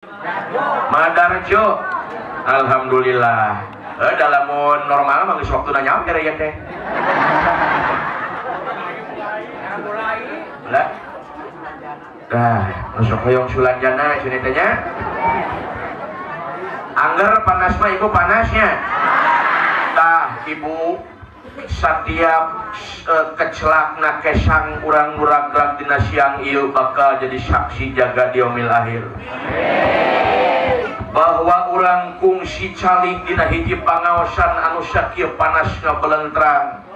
Madarjo. Alhamdulillah. Dalam normal mah geus waktuna nyawa kira ieu teh. Lah. Dah, nu sok hoyong sulanjana cenah teh nya. Angger panas mah ibu panasnya. Tah ibu setiap kecelakna kesang urang nuragrak dina siang ieu bakal jadi saksi jaga di yaumil akhir. Bahwa urang kungsi calik dina hiji pangaosan anu sakieu panas ngabelentrang.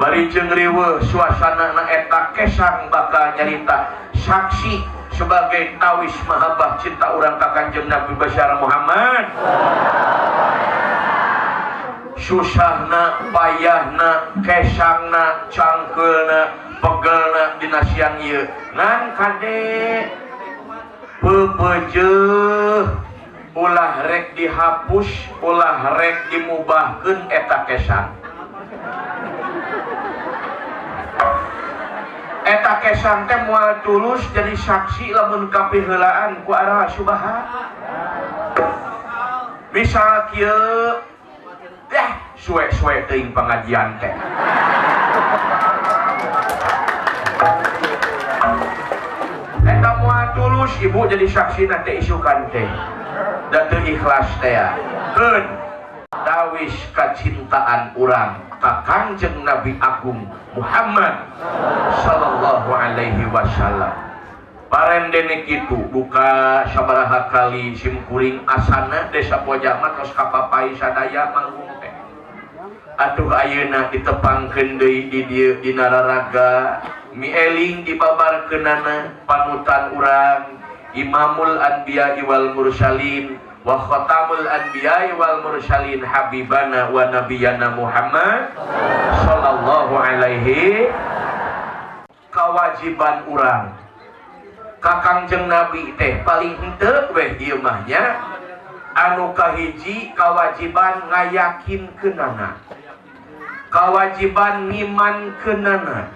Bari jeung riweuh suasana na eta kesang bakal nyarita saksi sebagai tawis mahabbah cinta urang ka Kanjeng Nabi Besar Muhammad. Susahna, payahna, kesangna, cangkeulna, pegelna dina siang ieu. Ngan kade pepeujeuh ulah rek dihapus, ulah rek dimubahkeun eta kesang. Eta kesang teh moal tulus jadi saksi lamun kapiheulaan ku arah subahat. Misal kieu suwe-suwe teuing pengajian teh. Eta moal tulus ibu jadi saksi na teh isukan teh. Da teu ikhlas teh ya. Keun tawis kacintaan urang ka Kangjeng Nabi Agung Muhammad sallallahu alaihi wasallam. Parendene kitu duka sabaraha kali simkuring asana desa Pojama tos kapapai sadaya manggung teh. Atuh ayeuna ditepangkeun deui di dieu dina raraga mieling dibabarkeunana panutan urang Imamul Anbiya wal Mursalin wa Khatamul Anbiya wal Mursalin habibana wa nabiyana Muhammad sallallahu alaihi. Kawajiban urang ka Kangjeng Nabi teh paling henteu weh ieu mah nya anu kahiji kawajiban ngayakinkeunana, kawajiban ngimankeunana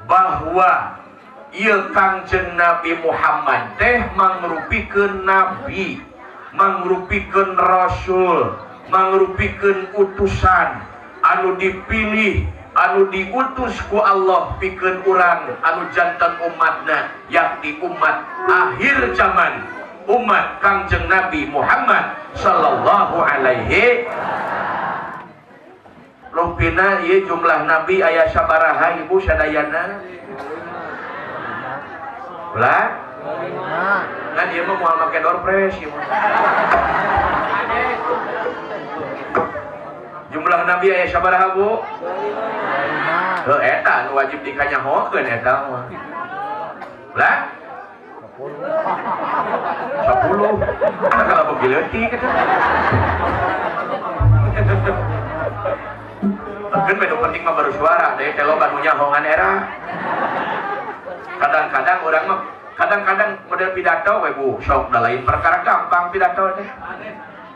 bahwa ieu Kangjeng Nabi Muhammad teh mangrupikeun nabi, mangrupikeun rasul, mangrupikeun utusan anu dipilih, anu diutus ku Allah pikeun urang anu jantan umatna, yakni umat akhir zaman, umat Kangjeng Nabi Muhammad sallallahu alaihi. Rupina ieu jumlah nabi aya sabaraha ibu sadayana? Ulah? Ngan ieu mah moal make doorpress ieu mah. Jumlah nabi aya sabaraha bu? Heuh eta anu wajib dikanyahokeun eta mah. Lah? 10. Kalau beuki leutik eta. Keun we nu penting mah baru suara deh teh loba nu nyahongan era. Kadang-kadang urang mah kadang-kadang model pidato we bu sok da lain perkara gampang pidato teh.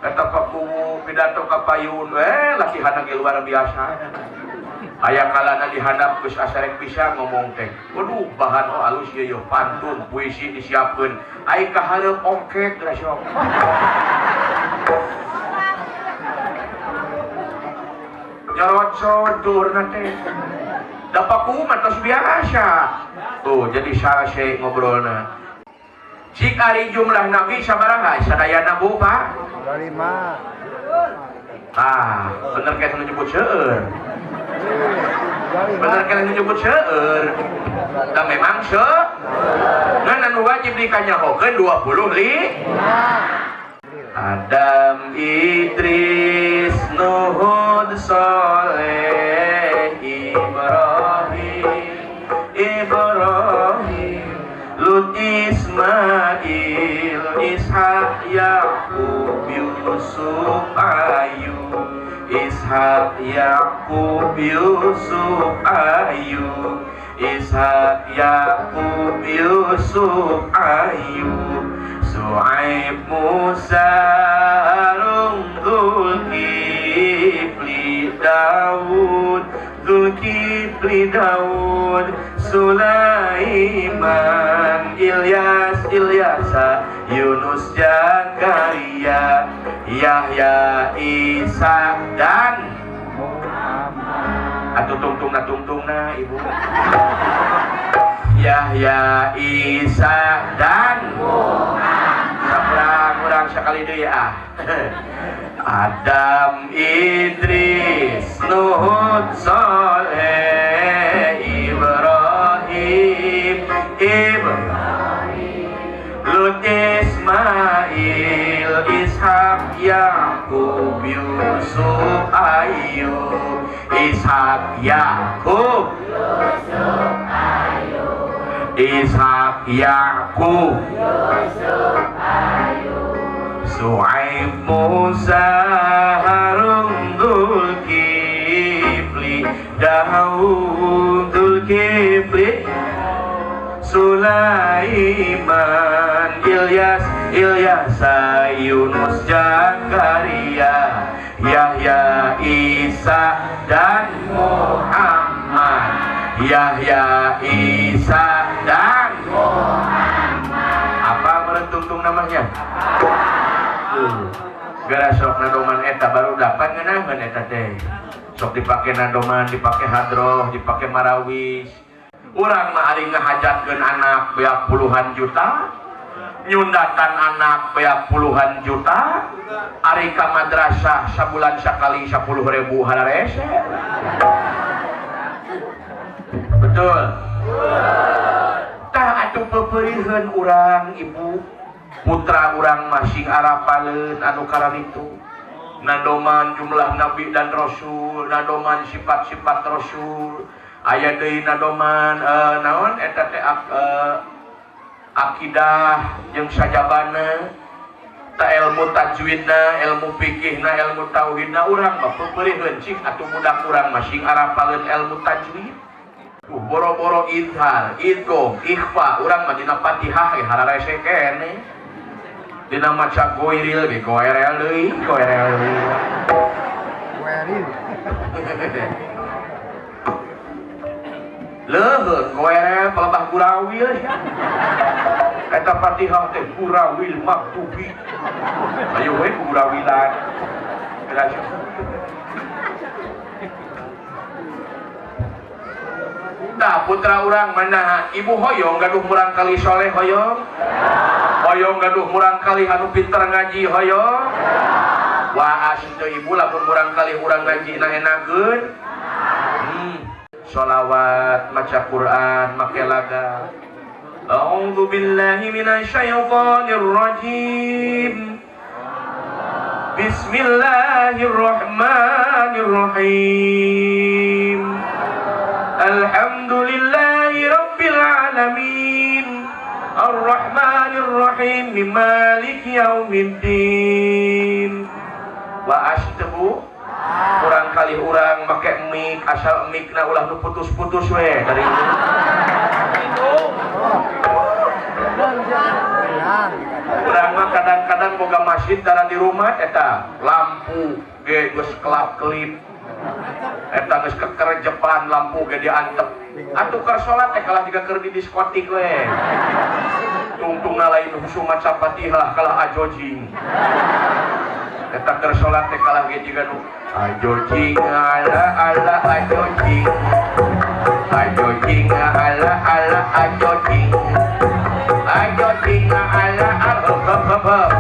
Eta ka kuwu pidato ka payun latihanna ge luar biasa. Aya kalana dihandap geus asarek bisa ngomong teh. Waduh bahan oh alus ieu yeuh pantun puisi disiapkeun. Ai ka hareup ongkek geura sok. Nyorocot durna teh. Da paku mah tos biasa. Tuh jadi salse ngobrolna. Cik ari jumlah nabi sabaraha sadayana bu Pak? 25. Ah, bener kayak nyebut seueur. Bener kayak nyebut seueur. Da memang seueur. Ngan anu wajib dikanyahokeun 25. Adam, Idris, Nuh, Saleh, Ibrahim, Ibrahim, Lut, Ismail, Ishak, Yakub, Yusuf, Ayub, Ishak, Yakub, Yusuf, Ayub, Ishak, Yakub, Yusuf, Ayub, Su'aib, Musa, Harun, Dzulkifli, Daud, Dzulkifli, Daud, Sulaiman, Ilyas, Ilyasa, Yunus, Zakaria, Yahya, Isa dan atau tungtungna tungtungna ibu. Yahya, Isa dan Muhammad. Kurang sekali deui ah. Adam, Idris, Nuh, Soleh, Ibrahim, Ibrahim, Lut, Ismail, Ishak, Yakub, Yusuf, Ayub, Ishak, Yakub, Ishak, Yakub, Su'aib, Musa, Harun, Dzulkifli, Daud, Dzulkifli, Sulaiman, Ilyas, Ilyasa, Yunus, Zakaria, Yahya, Isa dan Muhammad. Yahya, Isa dan Muhammad. Apa merentungtung namanya? Tuh. Gara sok nadoman eta baru dapat ngeunaheun eta teh. Sok dipake nadoman, dipake hadroh, dipake marawis. Urang mah ari ngahajatkeun anak beak puluhan juta, nyundatan anak beak puluhan juta, ari ka madrasah sabulan sakali 10.000 hararese. Betul. Tah atuh peperiheun urang ibu, putra urang masing arapaleun anu kararitu. Nadoman jumlah nabi dan rasul, nadoman sifat-sifat rasul, aya deui nadoman naon eta teh akidah jeung sajabana, ta ilmu tajwidna, ilmu fikihna, ilmu tauhidna. Urang mah peperiheun cik atuh budak urang masing arapaleun ilmu tajwid. Boro-boro idhar, idgham, ikhfa, urang mah dina Fatihah ge hararese keneh. Dina maca goiril ge goerel deui, goerel deui. Goeril. Leuheut goerel pelebah gurawil sia. Eta Fatihah teh gurawil maktubi. Ayo we gurawilan. Eta. Tah putra urang mana ibu hoyong gaduh murang kali soleh hoyong? Hoyong gaduh murang kali anu pinter ngaji hoyong? Waas teu ibu lamun murang kali urang ngaji na enakeun. Sholawat, maca Quran, make laga. A'udzu billahi minasyaitonir rajim. Bismillahirrahmanirrahim. Alhamdulillahi rabbil alamin. Arrahmanir rahim, maliki yaumiddin. Wa ashtebu kurang kali urang make mic, asal micna ulah nu putus-putus we dari itu. Urang mah kadang-kadang boga masjid dalam di rumah eta lampu ge geus kelap-kelip. Eta geus kekerjepan lampu ge diantep. Atuh keur salat teh kalah jiga keur di diskotik we. Tungtungna lain husu maca Fatihah kalah ajojing. Eta keur salat teh kalah ge jiga nu ajojing ala ala ajojing. Ajojing ala ala ajojing. Ajojing ala ala hop hop hop.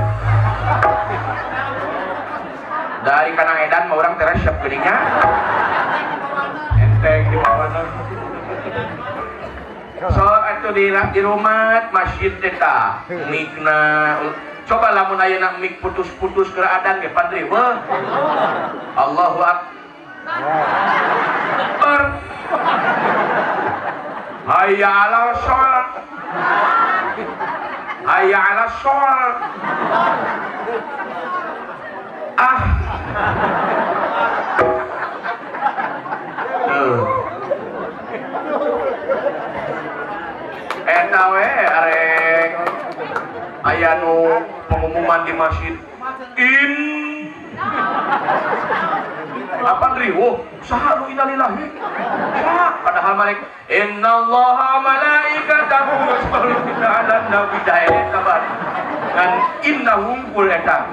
Dari kana edan mah urang teh resep geuning nya. Enteng di mana. So atuh di rumah masjid teh tah micna. Coba lamun ayeuna mic putus-putus keur adan ge pandri weuh. Allahu Akbar. Hayya 'alal shalah. Hayya 'alal shalah. Ah. Tuh. Eta we arek aya nu pengumuman di masjid. In apa riweuh saha nu innalillahi? Saha? Padahal mereka innallaha malaikatahu yusholluna 'alan nabi dae kabar. Ngan inna hungkul eta.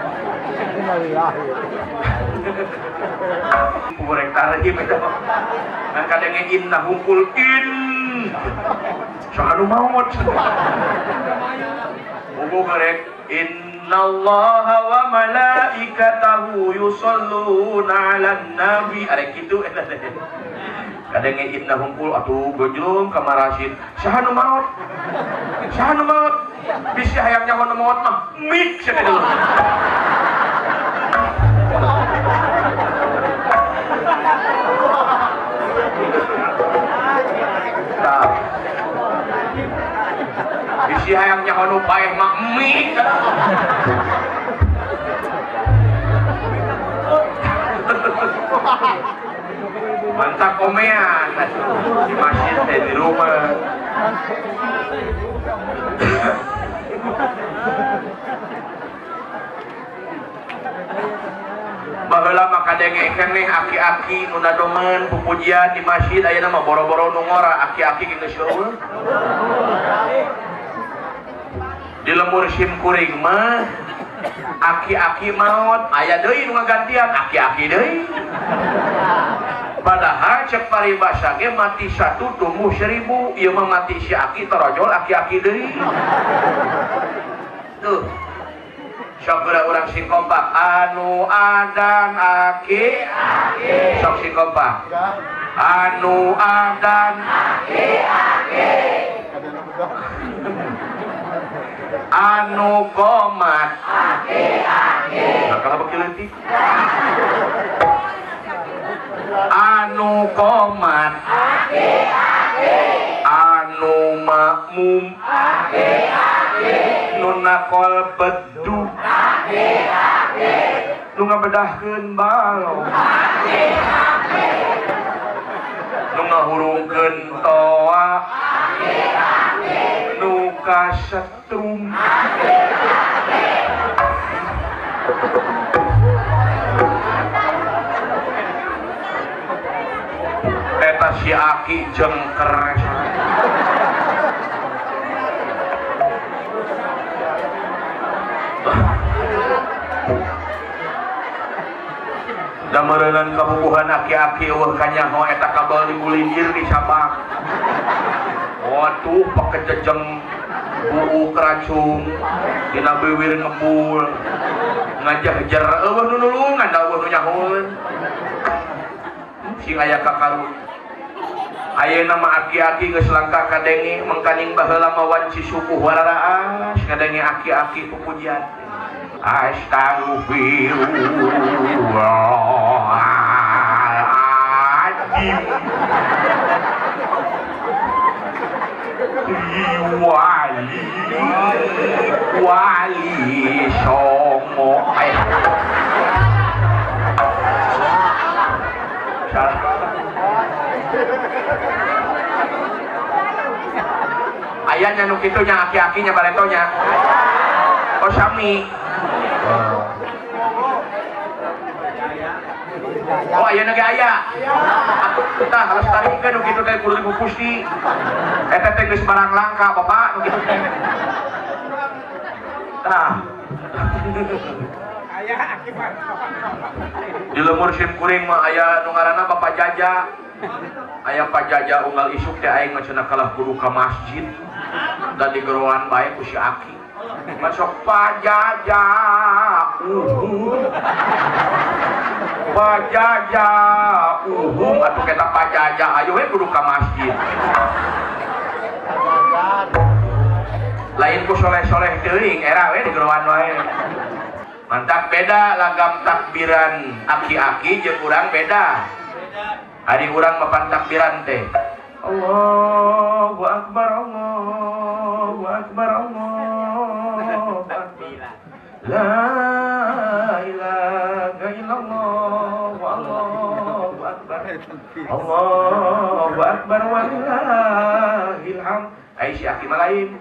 Goreng tarhim eta mah. Ngan kadenge inna hungkul in. Saha nu maot. Bobo goreng innallaha wa malaikatahu yusholluna 'alan nabi. Are kitu eta teh. Kadenge inna hungkul atuh gojlong ka marasid. Saha nu maot? Saha nu maot? Bisi hayang nyaho nu maot mah mik sia teh dulu. Tah. Bisi hayang nyaho nu paeh mah mik. Mantap komean di masjid teh di rumah. Baheula mah kadenge keneh aki-aki nu nadomen pupujian di masjid ayeuna mah boro-boro nu ngora aki-aki geus eueuh. Di lembur sim kuring mah aki-aki maot aya deui nu ngagantian aki-aki deui. Padahal cek paribasa ge mati satu tumbuh 1000, ieu mah mati si aki torojol aki-aki deui. Tuh. Sok geura urang sing kompak anu adan aki aki. Sok sing kompak. Anu adan aki aki. Anu komat aki aki. Bakal beuki leutik. Anu komat aki aki. Anu makmum aki aki. Nu nakol bedug aki aki. Nu ngabedahkeun balong aki aki. Nu ngahurungkeun toa aki aki. Nu kasetrum aki aki. Eta si aki jengker. Da meureunan kabubuhan aki-aki eueuh kanyaho eta kabel digulinjir di sabak. Waduh pakejejeng buuk racung dina beuwir ngebul ngajahjer eueuh nu nulungan da eueuh nu nyahoeun. Sing aya kakarun. Ayeuna mah aki-aki geus langka kadenge mangkaning baheula mah wanci subuh wararaas kadenge aki-aki pupujian. Astagfirullahaladzim. Wali wali songo. Salah. Ayahnya nu kitu nya aki-akinya baretonya. Oh sami. Oh ayeuna ge aya. Tah lestarikeun nu kitu teh kudu ku Gusti. Eta teh geus barang langka Bapak nu kitu teh. Tah. Aya akibat. Di lemur sim kuring mah aya nu ngaranna Bapak Jaja. Aya Pak Jaja unggal isuk teh aing mah cenah kalah kudu ka masjid. Da digeroan bae ku si aki. Masuk Pak Jaja uhum. Pak Jaja uhum atuh eta Pak Jaja ayo we kudu ka masjid. Lain ku soleh-soleh teuing era we digeroan wae. Mantap beda lagam takbiran aki-aki jeung urang beda. Ari urang mapan takbiran teh. Allahu akbar Allahu akbar Allahu akbar. La ilaha illallah Allahu akbar. Allahu akbar walillahil hamd. Ai si aki mah lain.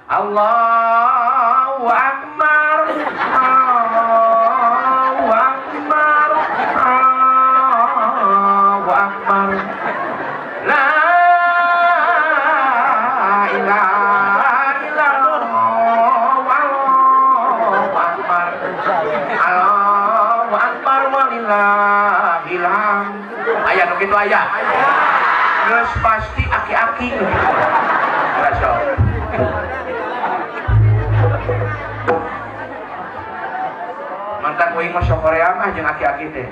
Allahu akbar. Allahu akbar. Allahu akbar. La ilaha illallah. Aya nu kitu aya. Geus pasti aki-aki nu kitu. Geus. Mantan uing mah sok Korea mah jeung aki-aki teh.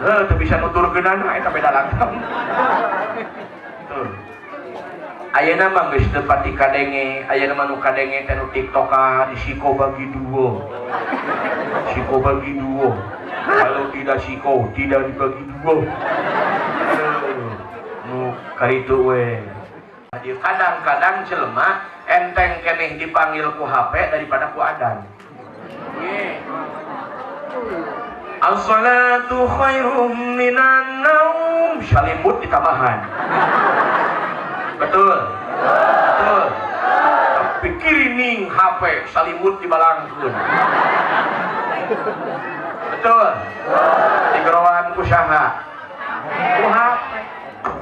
Heuh, teu bisa nuturkeunana eta beda langgam. Tuh. Ayeuna mah geus teu pati kadenge, ayeuna mah nu kadenge teh nu TikTokan siko bagi dua. Siko bagi dua. Kalau tidak siko tidak dibagi dua. Nu karitu we. Kadang-kadang jelema enteng keneh dipanggil ku HP daripada ku adan. As-salatu khairum minan naum, salimut ditambahan. Betul. Betul. Tapi kirining HP salimut dibalangkeun. Betul. Digeroan ku saha? Ku HP.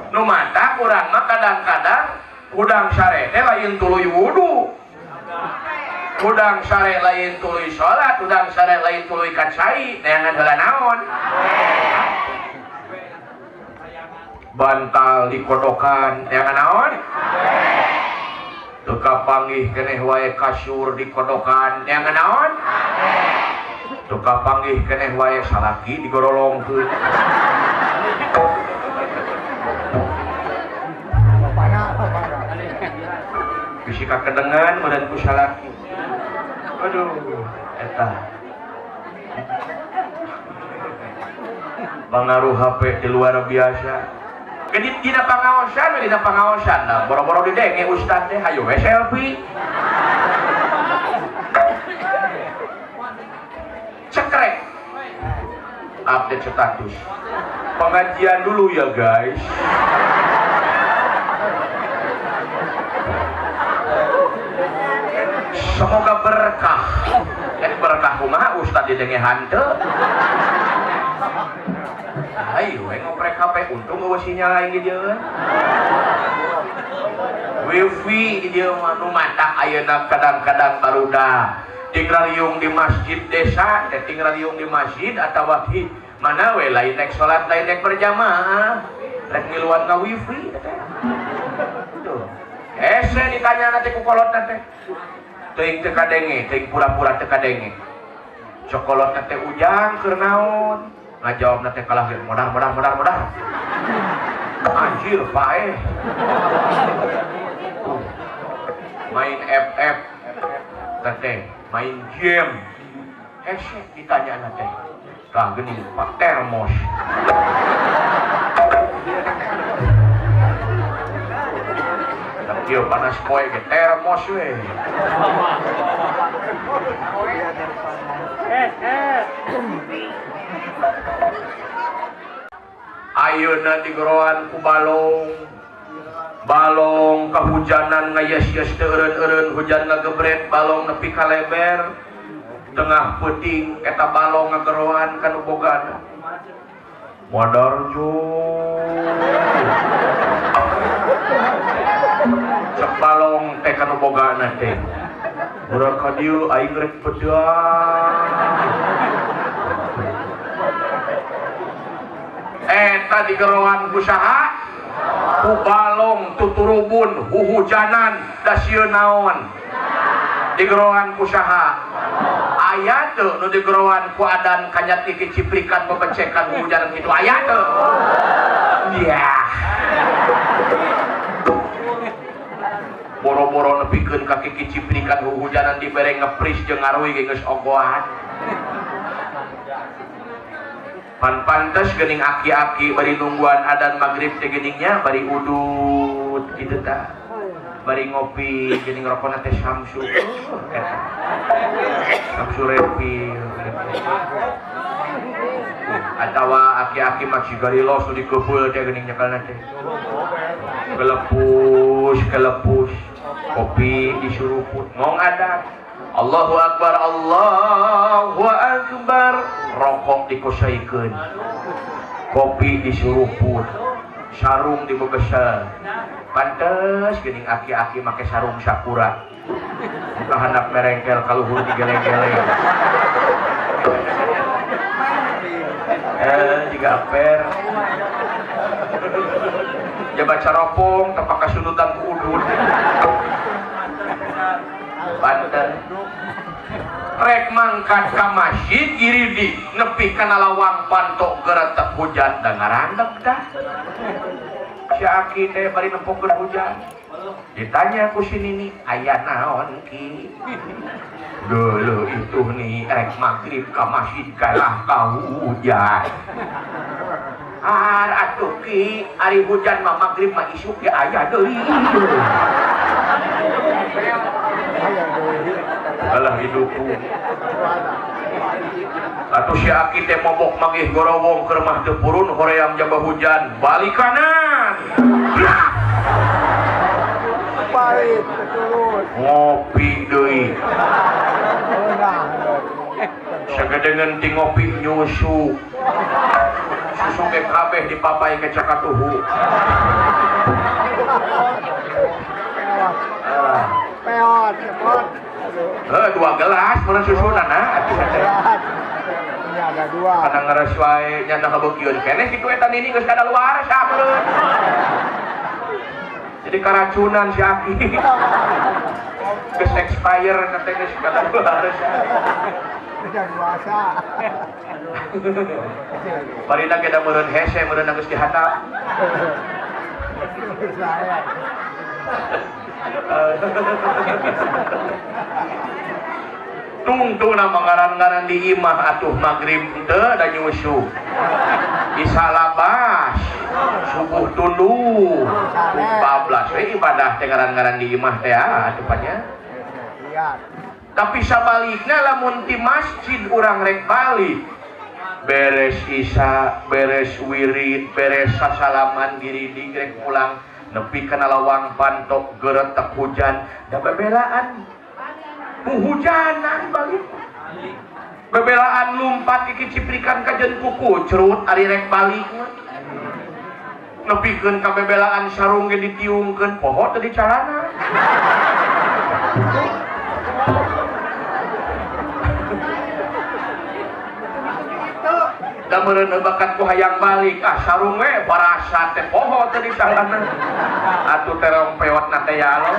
Nu mata urang mah kadang-kadang hudang sare teh lain tuluy wudu. Hudang sare lain tuluy salat, hudang sare lain tuluy kacai, neangan heula naon? Bantal dikodokan, neangan naon? Teu kapanggih keneh wae kasur dikodokan, neangan naon? Teu kapanggih keneh wae salaki digorolongkeun. Bisi kakedengan meureun ku salaki. Aduh, eta. Pangaruh HP di luar biasa. Jadi dina pangaosan, dina pangaosan. Nah, boro-boro didenge ustad teh hayu we selfie. Cekrek. Update status. Pengajian dulu ya, guys. Semoga berkah. Berkah kumaha ustad didenge hanteu. Ayo we ngoprek HP untung eueuh sinyal aing di dieu. Wifi di dieu mah nu matak ayeuna kadang-kadang barudak ting rariung di masjid desa teh ting rariung di masjid atawa di mana we lain rek salat lain rek berjamaah rek miluan ka wifi teh. Tuh. Hese ditanya teh ku kolotna teh. Teuing teu kadenge, teuing pura-pura teu kadenge. Cokolotna teh ujang keur naon? Ngajawabna teh kalah ge modar modar modar modar. Anjir paeh. Main FF teh, main game. Hese ditanya teh. Tah geuning pak termos. Kieu panas poe ge termos we. Ayeuna digeroan ku balong. Balong kahujanan ngayes-yes teu eureun-eureun hujan ngagebret balong nepi ka leber. Tengah peuting eta balong ngageroan ka nu bogana. Modarjo. Cek balong teh kanu bogana teh. Urang ka dieu aing rek bedang. Eta digeroan ku saha? Ku balong tuturubun huhujanan da sieun naon? Digeroan ku saha? Aya teu nu digeroan ku adan kanyat iki ciprikan bebecekan huhujanan kitu aya teu? Yeah. Boro-boro nepikeun ka kiki ciprikan huhujanan dibere ngepris jeung ngaruy ge geus ogohan. Pan pantes geuning aki-aki bari nungguan adan magrib teh geuningnya bari udut kitu tah. Bari ngopi geuning rokona teh Samsu. Eta. Samsu Repil. Atawa aki-aki mah cigarilos nu dikebeul teh geuning nyekelna teh. Kelepus, kelepus, kopi disuruput, ngong adat. Allahu Akbar, Allahu Akbar. Rokok dikosaikeun, kopi disuruput, sarung dibegesel. Pantes geuning aki-aki make sarung sakura. Muka handap merengkel kaluhur digeleng-geleng. Jiga aper. Ya baca ropong tepak kasunutan ku udud. Banten. Rek mangkat ka masjid giridi nepi kana lawang pantok geretek hujan da ngarandeg dah. Si aki teh bari nempokeun hujan. Ditanya ku si nini, aya naon ki? Dulu itu nih rek maghrib ka masjid kalah ka hujan. Ar atuh ki, ari hujan mah maghrib mah isuk ge aya deui. Alah hidupku. Atuh si aki teh mobok manggih gorowong keur mah teu purun hoream jaba hujan balik kanan. Balik turun. Ngopi deui. Sagedengeun ti ngopi nyusu. Susu ge kabeh dipapai ke cakatuhu. Peot, cepot. Dua gelas meureun susunana atuh teh. Ini ada dua. Kadang ngeres wae nya na kabeukieun keneh kitu eta nini geus kadaluarsa meureun. Jadi keracunan si aki. Geus expire teh geus kadaluarsa. Kadaluarsa. Barina ge da meureun hese meureun geus dihandap. Tungtuna mangaran-ngaran di imah atuh maghrib teu da nyusu. Isa labas, subuh tunduh. Bablas we ibadah teh ngaran-ngaran di imah teh atuh nya. Tapi sabalikna lamun ti masjid urang rek balik. Beres isya, beres wirid, beres sasalaman giridi rek pulang nepi kana lawang pantok geretek hujan da bebelaan. Hujanan balik. Bebelaan lumpat iki ciprikan kajen kuku cerut ari rek balik mah. Nepikeun ka bebelaan sarung ge ditiungkeun poho teu dicarana. Da meureun bakat ku hayang balik ah sarung we barasa teh poho teu dicarana. Atuh terong pewotna teh ya Allah.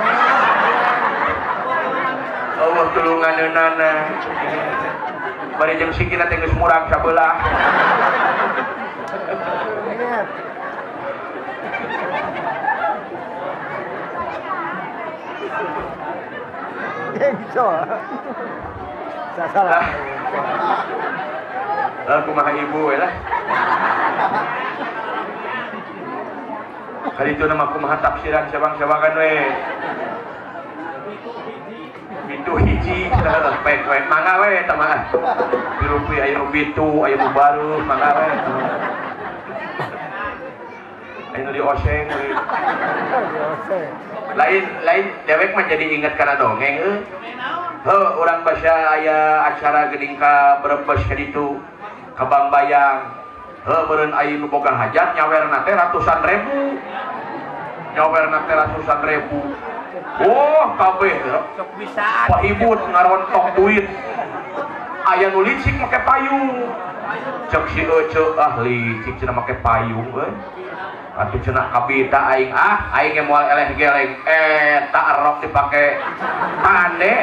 Allah tulunganeunana. Bari jeung sikina teh geus murag sabelah. Sasalah. Lah kumaha ibu we lah. Kali itu nama kumaha tafsiran sabang-sabangan we. Bitu hiji cenah pek we mangga we eta mah. Dirupi aya nu bitu, aya nu baru mangga we. Aya nu dioseng we. Lain lain dewek mah jadi inget kana dongeng euy. Heuh urang basa aya acara geuning ka Brebes ka ditu ka Bangbayang. Heuh meureun aya nu boga hajat nyawerna teh ratusan ribu. Nyawerna teh ratusan ribu. Oh, kabeh sok bisaan. Pahibut ngarontok duit. Aya nu licik make payung. Cek si Ece ah licik cenah make payung euy. Atuh cenah kabita aing ah, aing ge moal eleh geleng. Eta rok dipake tande.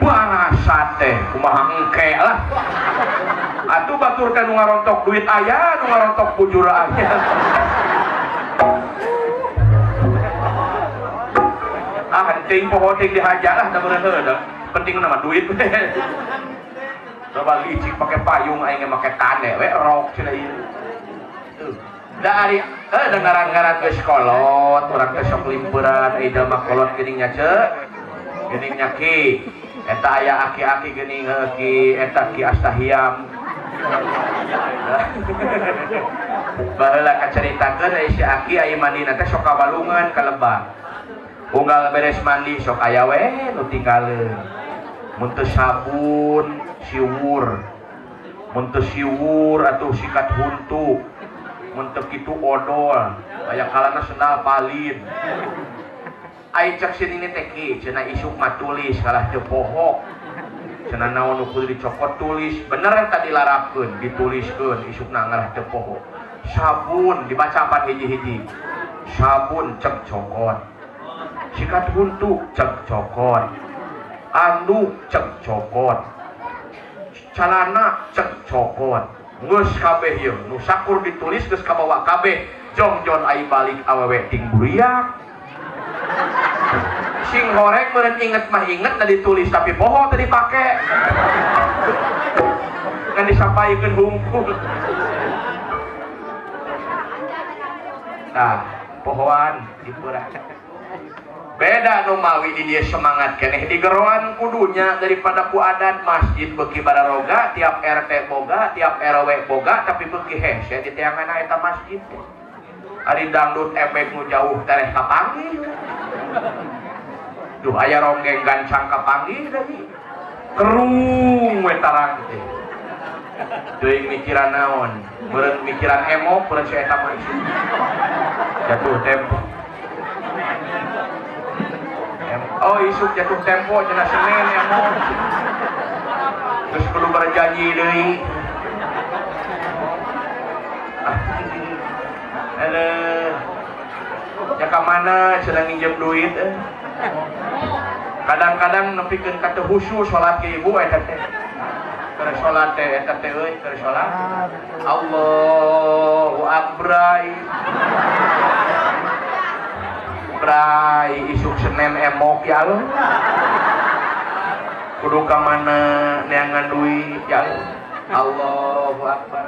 Barasa teh kumaha engke lah. Atuh batur teh nu ngarontok duit aya, nu ngarontok bujur aya. Ah penting poho ting dihajar lah da meureun heuh. Penting nama duit. Loba licik pake payung aing ge make tande we rok cenah ieu. Tuh. Da ari da ngaran-ngaran geus kolot, urang teh sok limpeuran euy jelema kolot geuning nya ceu. Geuning nya ki. Eta aya aki-aki geuning heuh ki eta Ki Astahiam. Baheula kacaritakeun euy si aki aya mandina teh sok kabalungan ka lebak. Unggal beres mandi sok aya we nu tinggalin. Mun teu sabun siwur. Mun teu siwur atuh sikat huntu. Mun teu kitu odol. Aya kalana sendal palin. Ai cek si nini teh ki cenah isuk mah tulis kalah teu poho. Cenah naon nu kudu dicokot tulis, bener eta dilarapkeun, dituliskeun isukna ngarah teu poho. Sabun dibaca pan hiji-hiji. Sabun cek cokot. Sikat huntu cek cokot. Anduk cek cokot. Calana cek cokot. Geus kabeh ieu nu sakur ditulis geus kabawa kabeh. Jongjon ai balik awewe ting buriak. Sing horeng meureun inget mah inget da ditulis tapi poho teu dipake. Ngan disampaikeun hungkul. Nah, pohoan dipura. Beda nu mawi di dieu semangat keneh digeroan kudunya daripada ku adat masjid beuki bararoga tiap RT boga, tiap RW boga tapi beuki hese di teangan eta masjid teh. Ari dangdut ebeg nu jauh tereh kapanggih. Duh aya ronggeng gancang kapanggih deui. Kerung we tarang teh. Teuing mikiran naon? Meureun mikiran emok, meureun si eta mah isuk. Jatuh tempo. Oh isuk jatuh tempo cenah Senin emok. Terus kudu berjanji deui. Aduh. Ya ka mana cenah nginjem duit eh. Kadang-kadang nepikeun ka teu khusyuk salat ke ibu eta teh. Keur salat teh eta teh euy keur salat. Allahu akbar. Bray isuk Senin emok ya Allah. Kudu ka mana neangan duit ya Allah. Allahu akbar.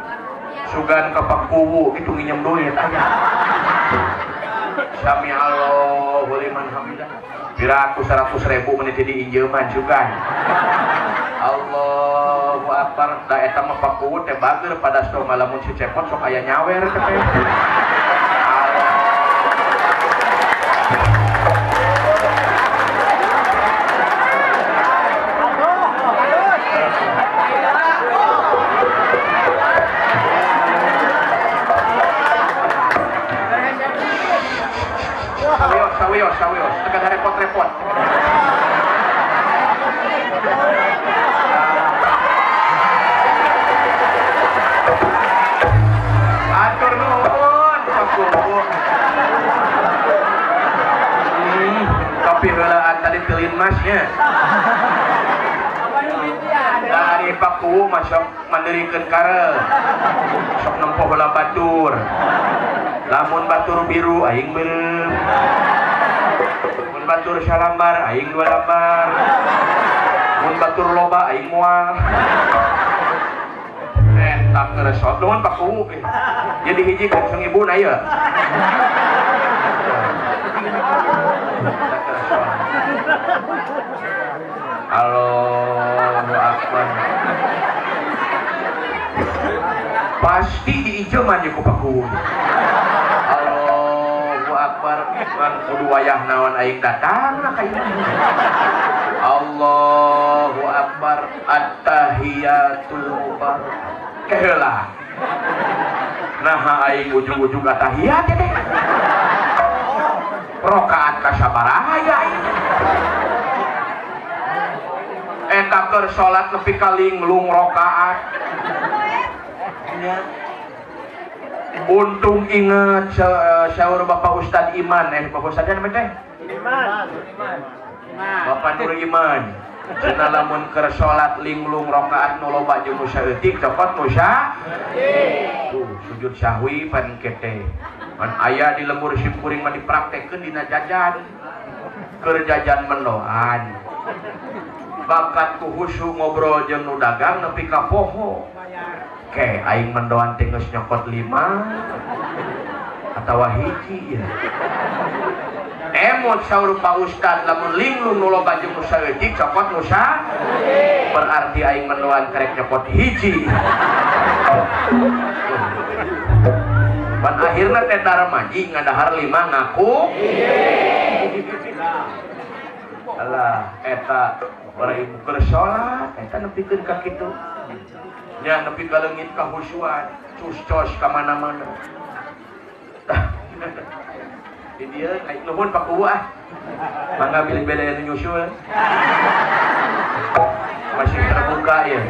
Sugan ka Pakuwu kitu nginjem duit aya. Sami Allahu liman hamidah. Piraku 100.000 menit diinjeman sugan. Allahu akbar. Da eta mah Pakuwu teh bager pada sto ngalamun si cepot sok aya nyawer teh. Sawios, sawios, tekan repot-repot. Atur nuhun, Pak Kuwu. Tapi heulaan tadi teuleun masnya. Dari Pak Kuwu mah sok mandirikeun kareu. Sok nempo heula batur. Lamun batur biru aing beureum. Mun batur salambar aing dua lambar. Mun batur loba aing moal. Eta keur sok nuhun Pak Kuwu. Jadi hiji ka ibuna ieu. Allahu akbar. Pasti diijeman ku Pak Kuwu. Allahu akbar. Ngan kudu wayah naon aing datang lah ka ieu. Allahu akbar. Attahiyatul mubarak. Keheula. Naha aing ujug-ujug attahiyat teh. Rokaat ka sabaraha ya aing. Eta keur salat nepi ka linglung rokaat. Nya. Untung inget syaur Bapak Ustad Iman, Bapak Ustad namanya teh? Iman. Bapak Nur Iman. Cenah lamun keur salat linglung rakaat nu loba jeung nu saeutik cokot nu saeutik. Tuh sujud sahwi pan kete. Pan aya di lembur simkuring mah dipraktekkeun dina jajan. Keur jajan mendoan. Bakat ku khusyuk ngobrol jeung nu dagang nepi ka poho. Ke aing mendoan teh geus nyokot 5 atawa hiji ya. Emot saur Pak Ustad lamun linglung nu loba jeung nu saeutik cokot nu saeutik. Berarti aing mendoan karek nyokot hiji. Pan akhirna teh darmaji ngadahar 5 ngaku. Alah eta para ibu keur salat eta nepikeun ka kitu. Nya nepi ka leungit ka husuan, cus-cos ka mana-mana. Di dieu aing nuhun Pak Kuwu ah. Mangga bilih beda anu nyusul. Masih terbuka ya.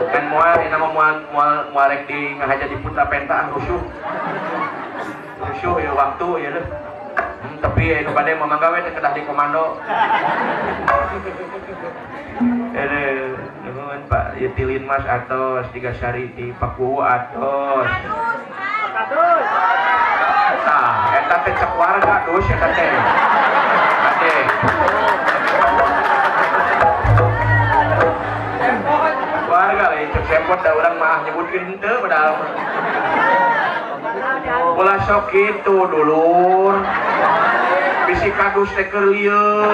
Kan moal ini mah moal moal moal rek di ngahaja di putra pentaan rusuh. Rusuh ya waktu ya leuh. Tapi anu bade mah mangga we teh kedah di komando. Aduh, nuhun Pak, ieu tilin Mas atos Tigasari di Paku atos. Tah, eta teh cek warga dus eta teh. Ade. Warga lain cek sempot da urang mah nyebutkeun henteu padahal mah. Ulah sok kitu dulur. Bisi kadus teh keur lieur.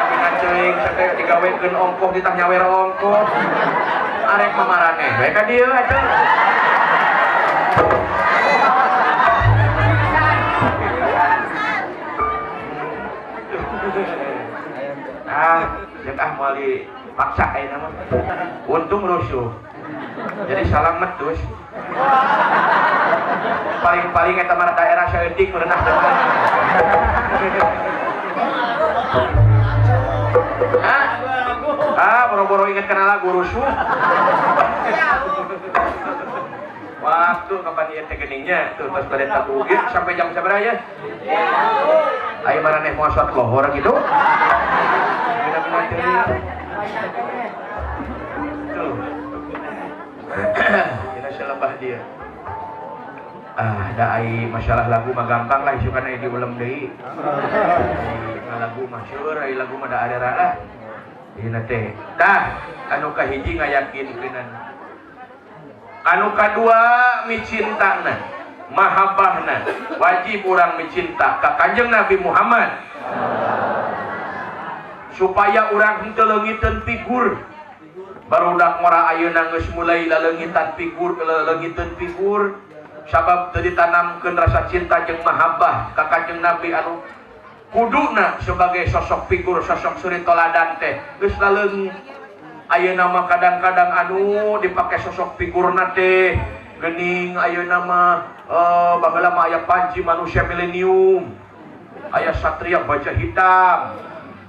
Pina ceuing teh digawekeun ongkoh ditah nyawer ongkoh. Arek mamaraneh we ka dieu atuh. Ah, jeung ah moal dipaksa ayeuna mah. Untung rusuh. Jadi salamet dus. Paling-paling eta mah daerah saeutik merenah deui. Ah, ah boro-boro inget kana lagu rusuh. Waktu kapan ieu teh geningnya tuh tos bade tabu ieu sampai jam sabaraha ya? Ayo maraneh moal salat lohor gitu. Bina-bina teuing. Tuh. Dina selebah dia. Ah, da ai masalah lagu mah gampang lah isukan ai diulem deui. Ai lagu mah seueur ai lagu mah da arera lah. Ieu teh. Tah, anu kahiji ngayakinkeunana. Anu kadua micintana, mahabbahna, wajib urang micinta ka Kanjeng Nabi Muhammad. Supaya urang henteu leungiteun figur. Barudak ngora ayeuna geus mulai laleungitan figur, laleungiteun figur sabab teu ditanamkeun rasa cinta jeung mahabbah ka Kanjeng Nabi anu kuduna sebagai sosok figur, sosok suri toladan teh geus laleungit. Ayeuna mah kadang-kadang anu dipake sosok figurna teh geuning ayeuna mah baheula mah aya Panji manusia milenium, aya Satria Baja Hitam,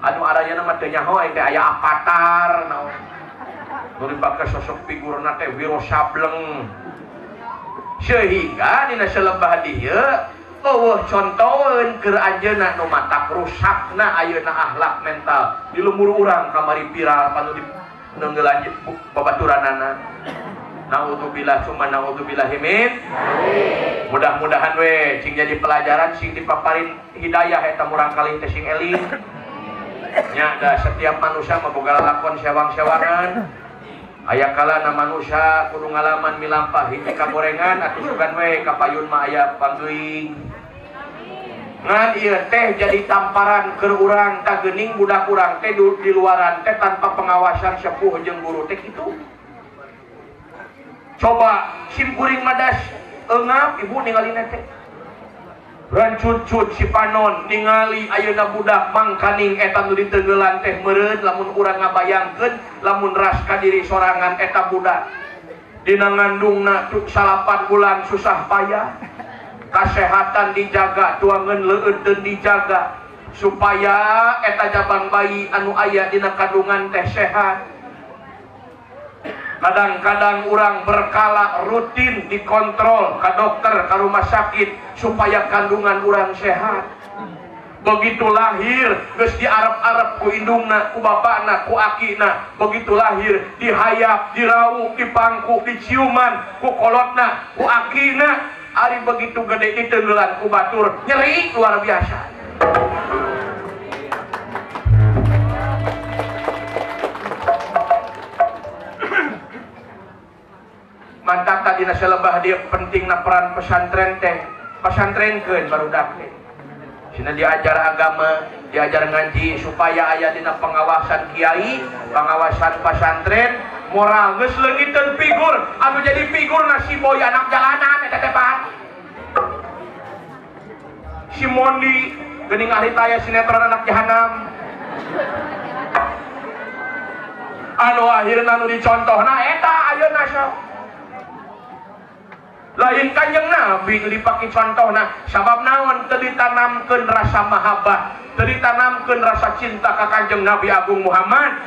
anu arayana mah teu nyaho teh aya Avatar naon. Nu dipake sosok figurna teh Wiro Sableng. Sehingga dina selebah dieu eueuh contoheun keur anjeunna nu matak rusakna ayeuna akhlak mental di lembur urang kamari viral panu di neunggelan babaturanana. Naudzubillah summa naudzubillahi min. Mudah-mudahan we sing jadi pelajaran sing dipaparin hidayah eta murang kali teh sing eling. Nya da setiap manusia mah boga lalakon sewang-sewangan. Aya kalana manusia kudu ngalaman milampah hiji kagorengan atuh sugan we kapayun mah aya panggeuing. Ngan ieu teh jadi tamparan keur urang tah geuning budak urang teh di luaran teh tanpa pengawasan sepuh jeung guru teh kitu. Coba simkuring madas eungap ibu ningalina teh. Rancut-cut si panon ningali ayeuna budak mangkaning eta nu diteunggelan teh meureun lamun urang ngabayangkeun lamun ras ka diri sorangan eta budak. Dina ngandungna 8 bulan susah payah. Kasehatan dijaga, tuangan leueut teu dijaga supaya eta jabang bayi anu aya dina kandungan teh sehat. Kadang-kadang urang berkala rutin dikontrol ka dokter, ka rumah sakit supaya kandungan urang sehat. Begitu lahir geus diarep-arep ku indungna, ku bapakna, ku akina. Begitu lahir dihayap, dirawu, dipangku, diciuman ku kolotna, ku akina. Ari begitu gede ditenggelan ku batur, nyeri luar biasa. Mantap tadi nasi lebah dia pentingna peran pesantren teh. Pesantrenkeun barudak teh. Sina diajar agama, diajar ngaji supaya aya dina pengawasan kiai, pengawasan pesantren, moral geus leungiteun figur, anu jadi figur na si boy anak jalanan eta teh Pak. Si Mondi geuning ahli taya sinetron anak jahanam. Anu akhirna nu dicontohna eta ayeuna sok. Lain Kanjeng Nabi nu dipake contohna. Sabab naon? Teu ditanamkeun rasa mahabbah, teu ditanamkeun rasa cinta ka Kanjeng Nabi Agung Muhammad.